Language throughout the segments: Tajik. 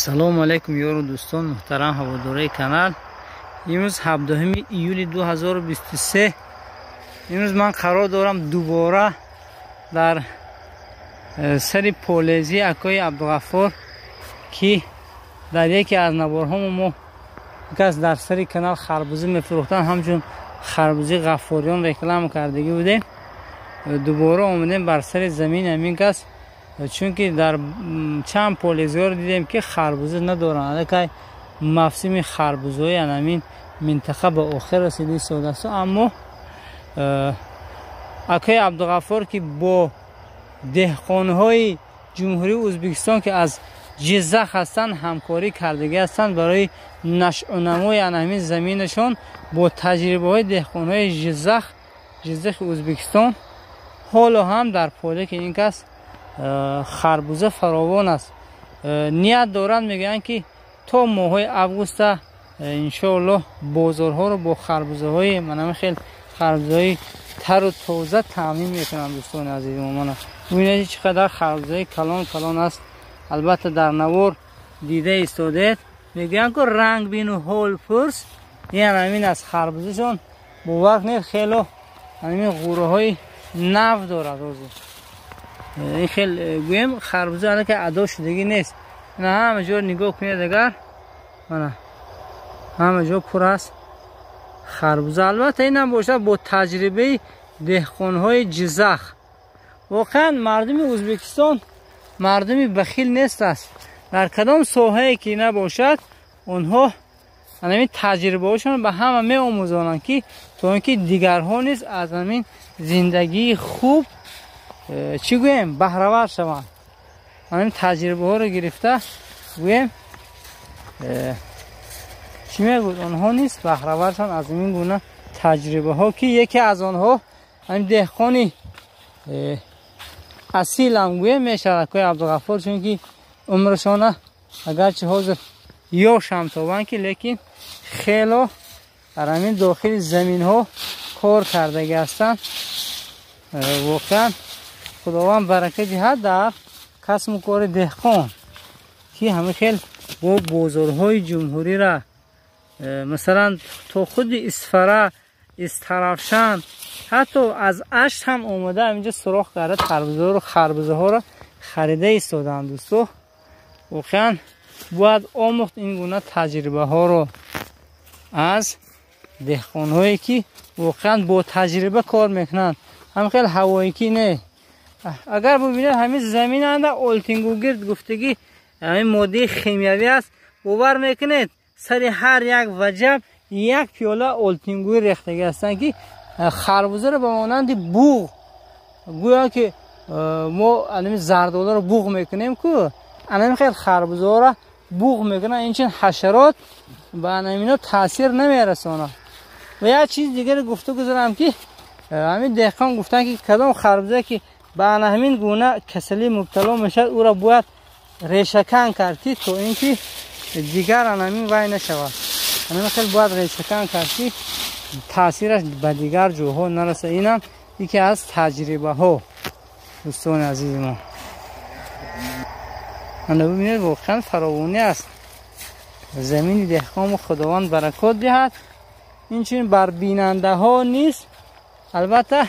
Салому алайкум, ёру дӯстон, муҳтарам ҳаводораи канал. Имрӯз 17 июли 2023. Имрӯз ман қарор дорам дубора дар сари полези акои Абдуғаффор, ки дар яке аз наворҳомо мо кас дар сари канал харбузӣ мефурӯхтанд, ҳамчун харбузӣ Ғаффориён реклама кардагӣ будем. Дубора омадем бар сари замини ҳамин кас, чунки дар чанд полезиҳоро дидем, ки харбуза надоранд. Аллакай мавсими харбузҳои ҳамин минтақа ба охир расида истодааст, аммо акои Абдуғаффор, ки бо деҳқонҳои Ҷумҳурии Ӯзбекистон, ки аз Ҷиззах ҳастанд, ҳамкорӣ кардагӣ ҳастанд барои нашъунамои ҳамин заминашон бо таҷрибаҳои деҳқонҳои Ҷиззахи Ӯзбекистон. Ҳоло ҳам дар поле ки ин кас харбуза фаровон аст. Ният доранд, мегӯянд, ки то моҳҳои августа, иншоаллоҳ, бозорҳоро бо харбузаҳои манами хел харбузаҳои тару тоза таъмин мекунанд. Дӯстони азизи мо, мана бубинед, чӣ қадар харбузаи калон калон аст. Албатта, дар навор дида истодед. Мегӯянд, ку ранг бину, ҳол пурс. Ин ҳамин аст харбузашон. Бовар кунед, хело ҳамин ғӯраҳои нав дорад. Ҳозир ин хел гӯем, харбуза аллакай адо шудагӣ нест. Ина ҳама ҷо нигоҳ кунед агар, мана ҳама ҷо пур аст харбуза. Албатта, инам бошад бо таҷрибаи деҳқонҳои Ҷиззах. Воқеан, мардуми Ӯзбекистон мардуми бахил нест аст. Дар кадом соҳае ки набошад, онҳо ҳамин таҷрибаҳошон ба ҳама меомӯзонанд, ки то ин ки дигарҳо низ аз ҳамин зиндагии хуб, чӣ гӯем, баҳравар шаванд. Ҳамин таҷрибаҳоро гирифта, гӯем, чӣ мегӯд, онҳо низ баҳравар шаванд аз ин гуна таҷрибаҳо, ки яке аз онҳо ҳамин деҳқони асилам гӯем мешавад, акои Абдуғаффор, чунки умрашона агарчи ҳозир ёшам тобанд ки, лекин хело дар ҳамин дохили заминҳо кор кардагӣ ҳастанд. Воқеан, Худованд барака диҳад дар касбу кори деҳқон, ки ҳамин хел бо бозорҳои ҷумҳуриро, масалан, то худи Исфара, Истаравшан, ҳатто аз Ашт ҳам омада, ҳаминҷо суроғ карда, тарбузаҳоро, харбузаҳоро харида истоданд. Дӯсто, воқеан бояд омӯхт ин гуна таҷрибаҳоро аз деҳқонҳое, ки воқеан бо таҷриба кор мекунанд. Ҳамин хел ҳавоикӣ не. Агар бубинед, ҳамин замин анда олтингугирд гуфтагӣ, ҳамин моддаи химиявӣ аст. Бовар мекунед, сари ҳар як ваҷаб як пиёла олтингӯй рехтагӣ ҳастанд, ки харбузаро ба монанди буғ, гӯё ки мо анами зардоларо буғ мекунем ку, анами хел харбузаҳоро буғ мекунанд. Инчун ҳашарот ба анамино таъсир намерасонад. Ва як чиз дигаре гуфта гузарам, ки ҳамин деҳқон гуфтанд, ки кадом харбузае ки ба ана ҳамин гуна касалӣ мубтало мешавад, ӯро бояд решакан кард, ки то ин ки дигар анамин вай нашавад. Анами хел бояд решакан кард, ки таъсираш ба дигар ҷоҳо нарасад. Инам яке аз таҷрибаҳо, дӯстони азизи мо. Ана бубинед, воқеан фаровонӣ аст замини деҳқонмо. Худованд баракот диҳад. Инчунин бар бинандаҳо низ, албатта,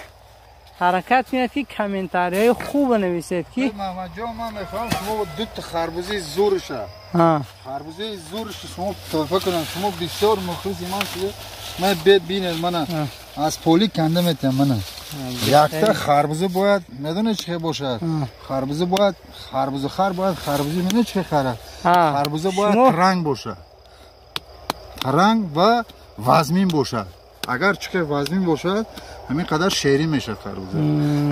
ҳаракат кунед, ки комментарияҳои хубе нависед, ки Маҳмадҷон, ман мефаҳмам, шумо дута харбузаи зӯрша, харбузаи зӯрша шумо туҳфа кунам. Шумо бисёр мухлиси ман шуда. Ман бед бинед, мана аз поли канда метиҳам. Мана якта харбуза бояд, медонед, чӣ хел бошад? Харбуза бояд, харбуза хар бояд, харбуза медонед, чӣ хел харад? Харбуза бояд таранг бошад, таранг ва вазмин бошад. Агар чӣ хел вазмин бошад, ҳамин қадар шерин мешавад харбуза.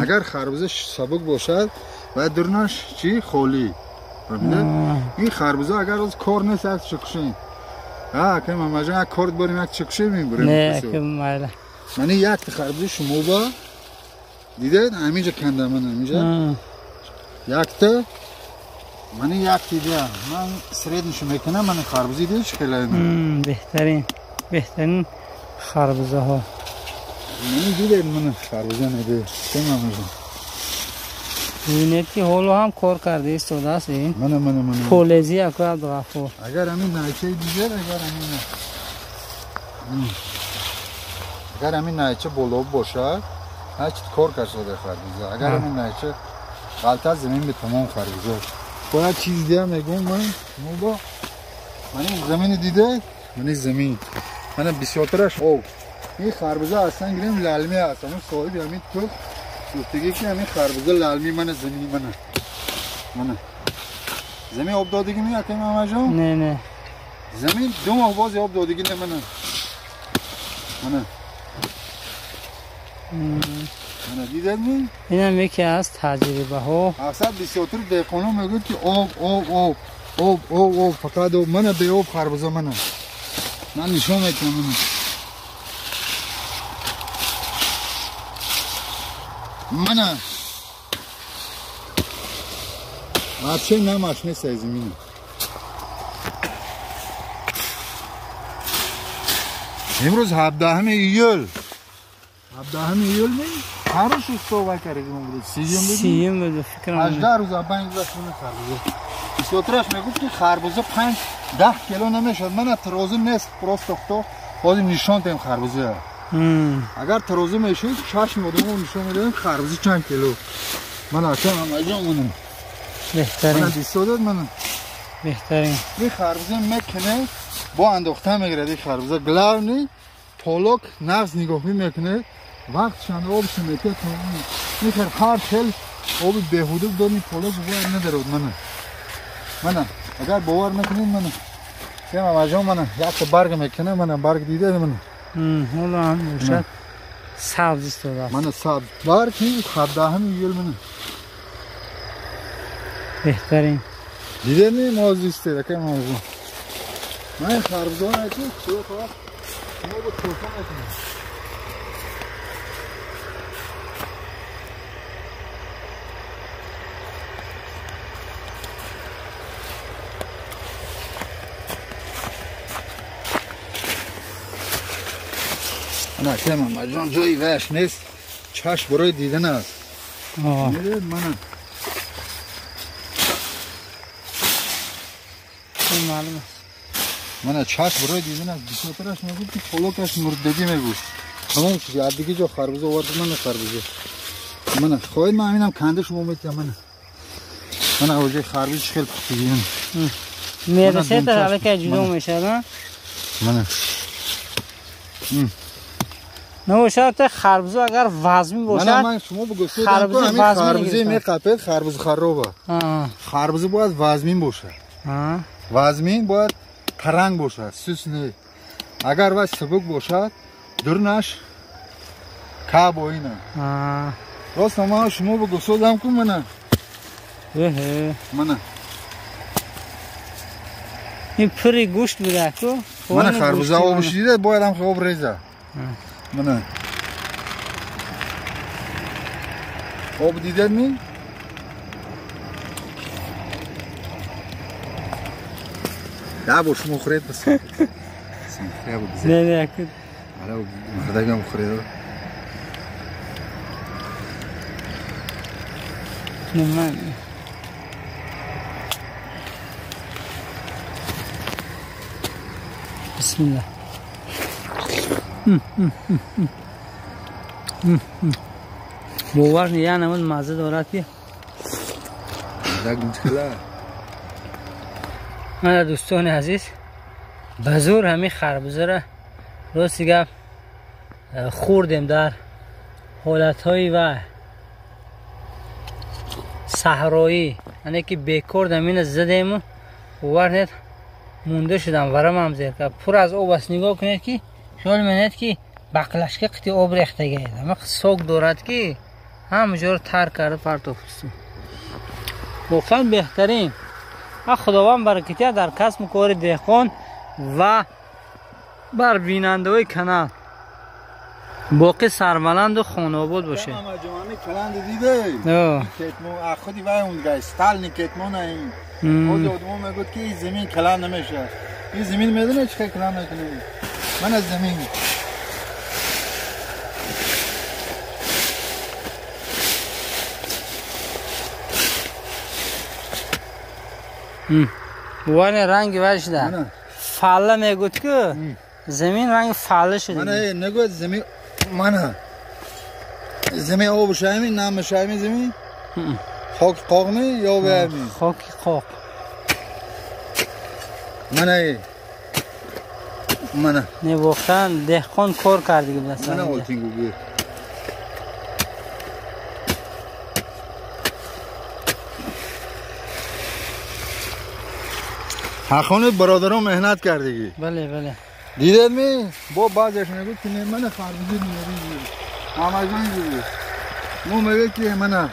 Агар харбуза сабук бошад ва дурнаш чӣ, холӣ. Ин харбуза агар оз кор нест, як чикушем. Ака Мамаҷон, як кор борем, як чикушем, мебурем. Мани якта харбуза шумо ба дидед, ҳаминҷа канда, ман ҳаминҷа якта, мани як дида, ман средний шу мекунам. Мани харбуза дидед, чӣ хеле? Беҳтарин, беҳтарин харбузаҳо. Мани дидед, мана харбуза неде, мамаҷон. Бубинед ки ҳоло ҳам кор карда истодааст ин. Мана мана мана. Полези акои Абдуғаффор. Агар ҳамин найчаи дигар, агар ҳамин агар ҳамин найча боло бошад, ҳарчи кор карда харбуза. Агар ҳамин найча ғалта замин ба тамом харбуза. Бояд чиз дигар мегӯм ман, шумо ман ин замини дида, ман ин замин. Мана бисёртараш об. Ин харбуза аслан гирем лалми аст. Ҳамон соҳиби ҳамин тухм гуфтагӣ ки ҳамин харбуза лалми мана замини мана. Мана. Замин об додагӣ ми акай Мамаҷон? Не, не. Замин 2 моҳ боз об додагӣ не мана. Мана. Мана дидед ми? Инам яке аз таҷрибаҳо. Аксар бисёртар деҳқонон мегӯяд ки об, об, об, об, об, об, фақат об. Мана беоб харбуза мана. Ман нишон медиҳам мана. Мана. Вообще намаш нест аз замин. Имрӯз 17 июл. 17 июл ми? Ҳар рӯз صحبت кардем имрӯз. 30 буд? 30 буд фикрам. 18 рӯз абан гузашт мана харбуза. Бисёртараш мегуфт ки харбуза 5-10 кило намешавад. Мана тарозу нест, просто хто ҳозир нишон дем харбуза. Агар тарозу мешуд, чашм одамро нишон медодем харбуза чанд кило. Мана ака Мамаҷон мана. Беҳтарин. Мана дистодад мана. Беҳтарин. Ин харбуза мекунад, бо андохта мегирад ин харбуза. Главный полок нағз нигоҳбин мекунад. Вақтшан обшо метиҳад тамом. Ин хел ҳар хел оби беҳуда додни полок бояд надарод мана. Мана агар бовар накунед мана. Ке Мамаҷон мана якта барг мекунад, мана барг дида мана. Ҳоло ҳам бошад сабз истодааст. Мана сабз. Барг 17 июл мана. Беҳтарин. Дидед моз истед акай Мамаҷон. Ман харбузаҳо ки худо хоҳад шумо бо тӯҳфа мекунем. Ана акай Мамаҷон ҷои ваш нест, чашм барои дидан аст. Медонед мана. Маълум аст. Мана чашм барои дидан аст. Бисёртараш мегӯфт ки полокаш мурдагӣ мегӯфт. Тамом шуд. Аз диги ҷо харбуза овард мана харбуза. Мана хоҳед ман ҳаминам канда шумо метиҳам мана. Мана оҷаи харбуза чӣ хел пухтагӣ. Мерасед аллакай ҷудо мешавад. Мана. Набошад харбуза агар вазмин бошад. Мана ман шумо бигӯед харбуза меқапед, харбуза хароба. Харбуза бояд вазмин бошад. Вазмин бояд таранг бошад, сус не. Агар вай сабук бошад, дурнаш кабоина. Рост ман шумо бигӯсодам ку мана. Мана. Ин пури гӯшт буда ку? Мана харбуза обш дида, бояд ҳам об реза. Мана. Об дидед ми? Да, бо шумо хӯред бас. Не, не, аку. Ара, мардагам хӯред. Не, ман. Бисмиллах. Бовар не, я намуд мазза дорад ки. Мана дӯстони азиз, ба зӯр ҳамин харбузаро рости гап хӯрдем дар ҳолатҳои ва саҳроӣ, яъне ки бекор дамина задему бовар нет монда шудам, варамам зер кард. Пур аз об аст. Нигоҳ кунед ки хиёл менед ки бақлашка қити об рехтагиед. Ҳама сок дорад ки ҳама ҷоро тар карда партофту. Воқеан беҳтарин. Худованд баракатия дар касбу кори деҳқон ва бар бинандаҳои канал боқӣ сарбаланду хонаобод бошед. Каланд диде? Худи вай он стални кетмон ин. Худи одмо мегӯяд ки ин замин каланд намешавад. Ин замин медонед чӣ хел каланд мекунад? Ман аз замин. Ване ранги вай шуда. Фалла мегӯд ку замин ранги фалла шуда. Мана нагӯяд замин мана. Замин об шайми, нам шайми замин? Хоки қоқми ё вайми? Хоки қоқ. Мана мана. Не воқеан деҳқон кор кардиги биласан. Мана олтин гугир. Ҳақони бародарон меҳнат кардиги. Бале, бале. Дидедми? Бо баъзеш мегӯд ки не мана харбузӣ меорӣ. Ҳамагон гугир. Мо мегӯяд ки мана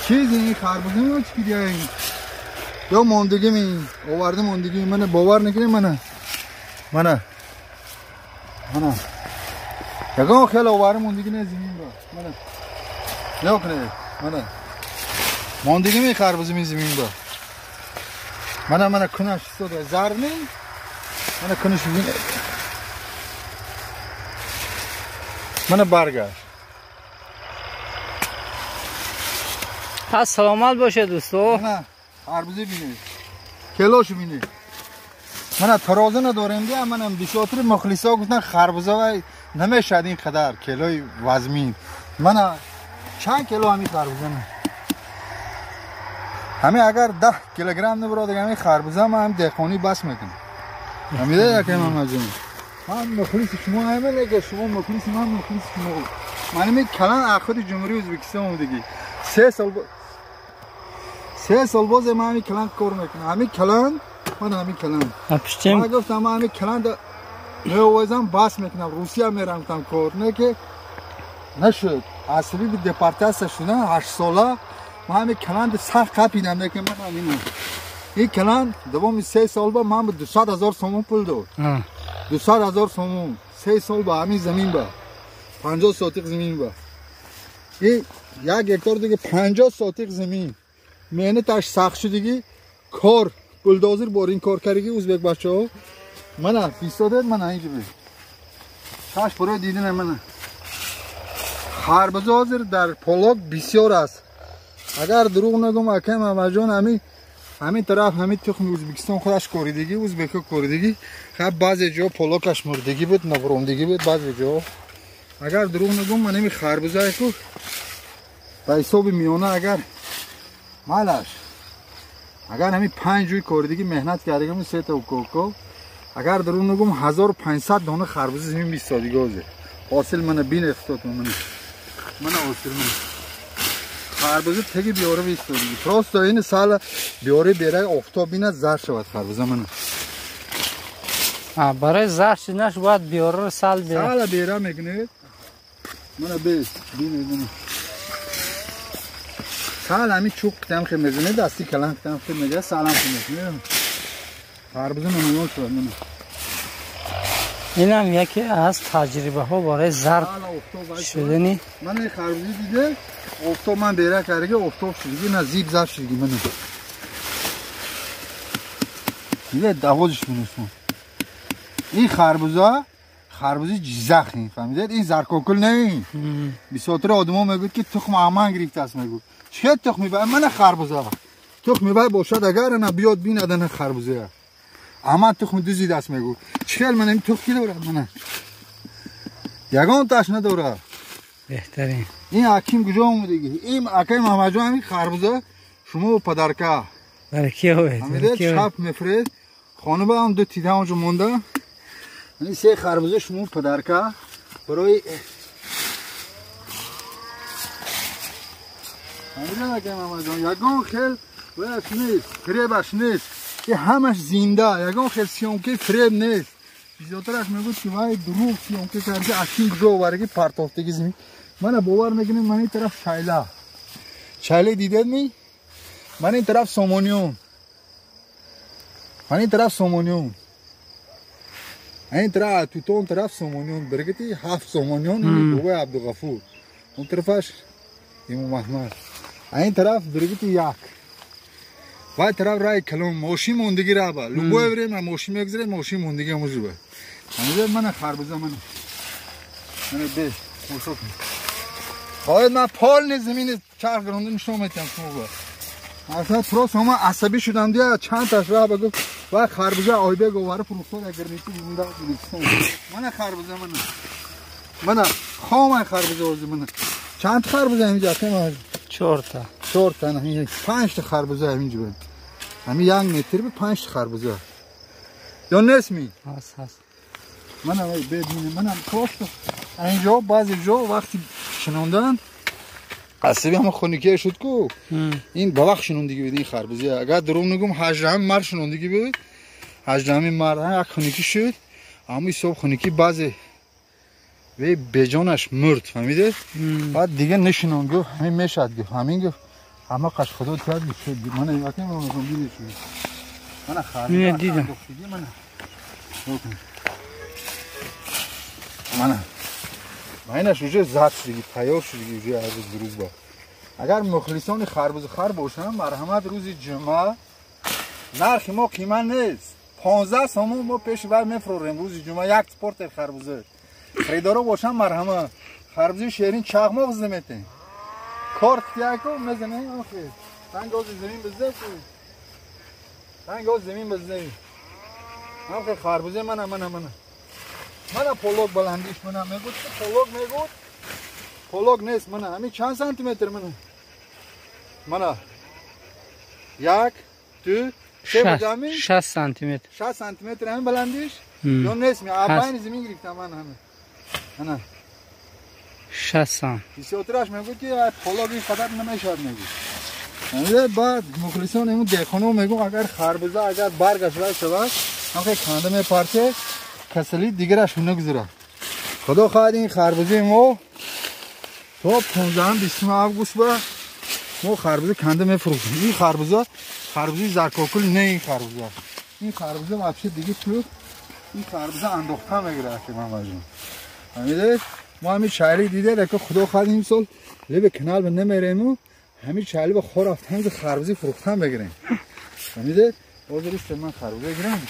чизи ин харбузӣ мео чӣ кидияин? Ё мондагӣ ми оварда мондагӣ мана бовар накунед мана. Мана. Мана. Ягон хел оварда мондагӣ не замин ба. Мана. Нигоҳ кунед. Мана. Мондагӣ ми харбузӣ ми замин ба. Мана мана кунаш истода зар не? Мана кунаш бинед. Мана баргаш. Пас саломат бошед дӯсто. Мана харбузӣ бинед. Келош бинед. Мана тароза надорем дия, манам бисётри мухлисо гуфтан харбуза вай намешад ин қадар келои вазмин. Мана чанд кило ҳамин харбуза не? Ҳамин агар 10 килограмм набурад, ҳамин харбуза ман ҳам деҳқонӣ бас мекунам. Ҳамида якам Мамаҷон. Ман мухлиси шумо ҳамин нега шумо мухлиси ман мухлиси шумо. Ман ҳамин калан ахири Ҷумҳурии Ӯзбекистон омадагӣ. 3 сол боз ман ҳамин калан кор мекунам. Ҳамин калан, ман ҳамин калан. Ман гуфтам ман ҳамин калан меовезам бас мекунам. Русия мерам там кор. Не ки нашуд. Аз сабаби депортатсия шудан 8 сола ман ҳамин каланд сахт қапидам, лекин ман ҳамин ин каланд давоми 3 сол ба ман 200 ҳазор сомон пул дод. 200 ҳазор сомон 3 сол ба ҳамин замин ба 50 сотиқ замин ба ин 1 гектар дига 50 сотиқ замин меҳнаташ сахт шудиги кор булдозир бор ин кор кардаги ӯзбек бачаҳо мана бистодед мана инҷа би чашм барои дидана мана харбуза ҳозир дар полок бисёр аст. Агар дурӯғ нагӯм акай Мамаҷон ҳамин тараф ҳамин тухми Ӯзбекистон худаш коридагӣ ӯзбекҳо коридагӣ хаб баъзе ҷо полокаш мурдагӣ буд набуромдагӣ буд баъзе ҷо. Агар дурӯғ нагӯм ман ҳамин харбузае ку ба ҳисоби миёна агар малаш агар ҳамин 5 ҷӯй коридагӣ меҳнат кардагим сета укоко агар дурӯғ нагӯм 1500 дона харбуза замин бистодагӣ ҳозир ҳосил мана бинед худатон мана мана ҳосил мана харбуза теги биёра бистодагӣ. Просто ин сала биёра бера офтоб бинад зар шавад харбуза мана. Барои зар шуданаш бояд биёраро сал бера. Сала бера мекунед. Мана бес бинед мана. Сал ҳамин чӯб қитам хе мезанед дасти калан қитам хе мегирад салам хе мекунед. Харбуза намоён шавад мана. Инам яке аз таҷрибаҳо барои зард шудани. Мана харбуза диде офтоб ман бера кардаги офтоб шудиги на зиб зар шудиги мана. Диде давозиш менесун. Ин харбуза харбузи Ҷиззах ин фаҳмидед? Ин заркокул не. Бисёртари одамо мегӯяд ки тухм аман гирифтааст мегӯяд. Чӣ тухми бай? Мана харбуза. Тухми бай бошад агар ана биёд бинад ана харбуза. Аман тухми дузидааст мегӯяд. Чӣ хел мана ин тухм ки дорад мана? Ягон таш надорад. Беҳтарин. Ин ҳаким куҷо омадагӣ? Ин акай Мамаҷон ҳамин харбуза шумо падарка. Барои ки овед? Ҳамида чап мефиред. Хона ба ҳам ду тида онҷо монда. Ин се харбуза шумо падарка барои ҳамида акай Мамаҷон ягон хел ваяш нест, фиребаш нест. Ин ҳамаш зинда, ягон хел съёмки фиреб нест. Бисёртараш мегӯяд ки вай дурӯғ съёмка карда, акин куҷо овардаги партофтаги замин. Мана бовар мекунед ман ин тараф шайла. Шайла дидед ми? Ман ин тараф Сомониён. Ман ин тараф Сомониён. Ин тараф туто он тараф Сомониён. Биргити 7 Сомониён ин бобои Абдуғафур. Он тарафаш Имом Аҳмад. Ин тараф биргити 1. Вай тараф рай калон мошин мондагӣ раба. Любое время мошин мегузарад, мошин мондагӣ ҳамужба. Ҳамужа мана харбуза мана. Мана беш, хушок. Хоҳед ман полни замини чарх гиронда нишон метиҳам шумо ба. اصلا پروس هم عصبی شدم دیگه چند تاش راه بگو و خربزه آیبه گواره فروختن اگر نیستی زنده من خربزه من خام خربزه وزی من چند خربزه اینجا کم 4 تا 4 تا نه 5 تا خربزه اینجا بود همین 1 متر به 5 خربزه یا نسمی هست هست منم ببینم منم پروس اینجا بعضی جا وقتی شنوندن عصبی هم خونیکه شد کو این با وقت شنوندگی بود این خربزه اگر دروغ نگم 18 مر شنوندگی بود 18 مر یک خونیکی شد اما صبح خونیکی بعضی وی بجانش مرد فهمیده بعد دیگه نشنون گفت همین میشد گفت همین گفت همه قش خدا کرد شد من این وقت نمی‌دونم دیدی شد من خربزه دیدم من اینش уже زد دیگه تیار شد دیگه уже از روز با اگر مخلصان خربز خر باشن مرحمت روز جمعه نرخ ما قیمت نیست 15 سوم ما پیش بر میفروشیم روز جمعه یک پورتر خربزه خریدارا باشن مرحمت خربزه شیرین چغماق زمیتین کارت یکو میزنه آخه تنگ از زمین بزنه تنگ از زمین بزنه آخه خربزه من من من من پولوک بلندیش من میگوت پولوک میگوت پولوک نیست من همین چند سانتی متر من من 1 2 3 6 سانتی متر 6 سانتی متر همین بلندیش یا نیست می اباین زمین گرفتم من همه من 6 سانت بیشترش میگوت که پولوک این قدر نمیشد میگوت یعنی بعد مخلصان اینو دهخانو میگم اگر خربزه اگر برگش رای شود هم که کنده میپرچه کسلی دیگرش نگذره خدا خواهد این خربزه ما تا 15 20 آگوست با ما خربزه کنده میفروشیم این خربزه خربزه زرکاکل نه این خربزه این خربزه вообще دیگه تو این خربزه انداخته میگیره که من واجم فهمیده ما همین چایلی دیده که خدا خواهد این سال لب کنال به نمیریم همین چایلی به خور رفتن خربزه فروختن بگیریم فهمیده باز ریست من خربزه گیرم